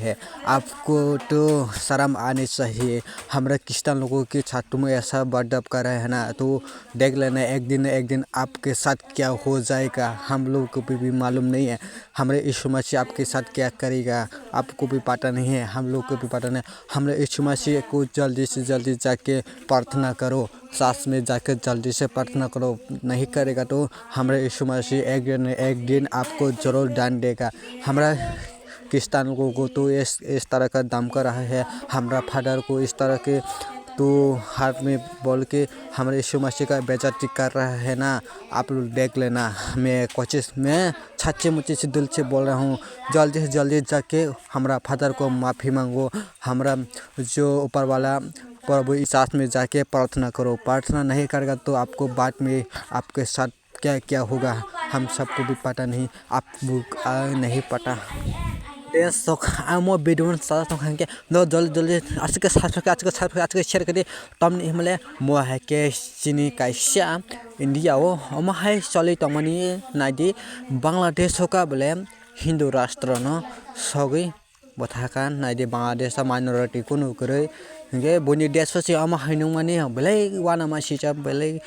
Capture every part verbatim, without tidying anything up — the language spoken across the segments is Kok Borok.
है, आपको तो शर्म आनी चाहिए। हमरा क्रिश्चियन लोगों के साथ तुम ऐसा बर्ताव कर रहे हैं ना, तो देख लेना, एक दिन ना एक दिन आपके साथ क्या हो जाएगा, हम लोग को भी, भी मालूम नहीं है। हमरे यीशु मसीह आपके साथ क्या करेगा, आपको भी पता नहीं है, हम लोग को भी पता नहीं। हमरे यीशु मसीह को जल्दी से जल्दी जाके प्रार्थना करो, साथ में जाके जल्दी से प्रार्थना करो, नहीं करेगा तो हमरे यीशु मसीह एक दिन, एक दिन आपको जरूर दंड देगा। हमरा क्रिश्चियन लोगों को तो इस, इस तरह का धमका रहा है, हमरा फादर को इस तरह के तो हाथ में बोल के हमरे यीशु मसीह का बेइज्जती कर रहा है ना, आप लोग देख लेना। मैं कोशिश, मैं सच्चे मुच्चे से दिल से बोल रहा हूँ, जल्दी से जल्दी जाके हमरा फादर को माफ़ी मांगो, हमरा जो ऊपर वाला प्रभु के साथ में जाके प्रार्थना करो। प्रार्थना नहीं करेगा तो आपको बाद में आपके साथ क्या क्या होगा, हम सबको भी पता नहीं, आपको, आ, नहीं पता। Dance sok amo video no sa tong kha hwnkhe no joldi joldi aswk khe subscribe, aswk khe subscribe, aswk khe share khe di. Tamni hwnmale mo hai khe chini kaisa India o omo hai choli tongmani naidi, Bangladesh o ka bole Hindu rashtra no sogwi bwtha kha, naidi Bangladesh o minority kunu kwrwi, hwnkhe buini desh o se omo hai nungmani belai uanama sijak, belai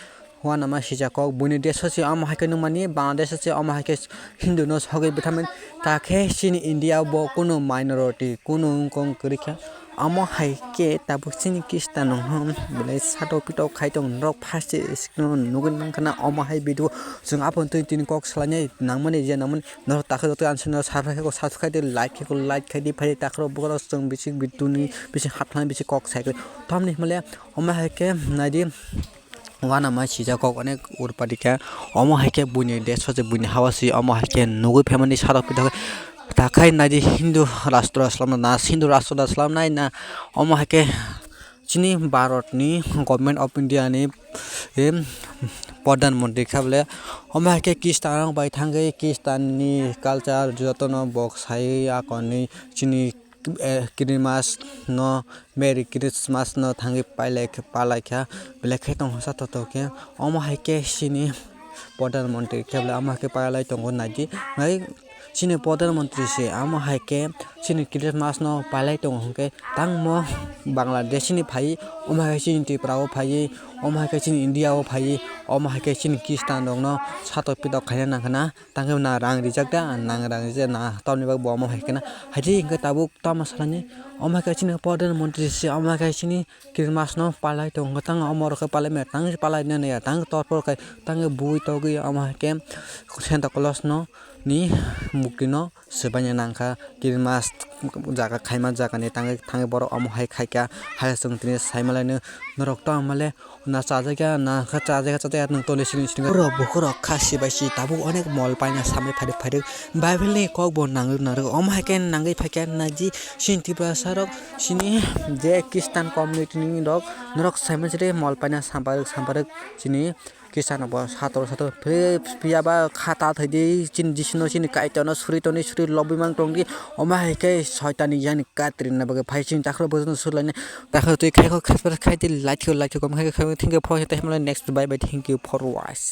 uanama sijak kok. Buini desh o se omo hai khe nungmani, Bangladesh o se omo hai khe Hindu no sogwi bwtharmani, ta khe chini India o bo kunu minority kunu wngkong kwrwi kha. Omo hai khe tabuk chini Khristan rok no belai satok pitok khai tong norok first se screen o nugwi mankha na omo hai video. Chwng aphano twi tini kok salainai nangmani je nangmani norok takhuk joto ani channel subscribe khe subscribe di, like khe like khai di, phai takhuk bukhuk rok chwng bisi video ni bisi hapnani bisi kok sai khe tamni hwnmale omo hai khe naidi. Uanama sijak kok onek urpadi khe. Omo hai khe buini desh o se buini ha o se omo hai khe nugwi phaimani satok pitok khe. Ta khai naidi Hindu rashtra slamna na, Hindu rashtra slamnai na, omo hai khe chini Bharat ni Government of India ni, em, Pradhan Mantri kha bole. Omo hai khe Khristan rok bai thangwi Khristan ni culture jotono bo sai akoni chini, eh, Christmas no, Merry Christmas no thangwi pailai kha, palai kha, belai khe tong satok tok khe. Omo hai khe chini Pradhan Mantri khe bole omo hai khe pailai tongo naidi. Nai chini Pradhan Mantri se omo hai khe chini Christmas no pailai tongo hwnkhe tangmo Bangladesh ni phai, omo hai khe chini Tripura o phai, omo hai khe chini India o phai, omo hai khe chini Khristan rok no satok pitok khaina nangkha na. Tangkhe na rang rijak da, nang rang rijak na, tamni bagwi bo omo hai khe na. Haikhe hwnkhe tabuk tamo salani, omo hai khe chini Pradhan Mantri se, omo hai khe chini Christmas no palai tongo, tang omo rok khe palai maya, tang palai nani ya, tang torpor khai, tang bui togwi omo hai khe Santa Claus no ni mukti no swbaina nangkha, Christmas jaga khaima jaga ni tangwi thangwi borok omo hai khaikha, hai chwng tini saimalaino norok tamo le. Na chajakya, na kha chajakya, chajakya, nwng toni sini sini. Borok bukhurok kha sibai si tabuk onek mol paina samai pharik pharik. Bible ni kok bo nangwi narwk. Omo hai khe nangwi phaikya naji sini Tiprasa rok sini je Christian community ni rok norok saimani siri mol paina samparwk samparwk sini Christian rok bo sator sator phiya ba kha ta thwidi sini Jisu no sini Kaitor no suri toni suri lobwi mang tongdi. Omo hai khe soitani yani katri na bagwi phai sini takhro bo no suri lainai. Takhro twi khai kho khai khai di like kho like kho khai khai thank you for next bye bye thank you for watch.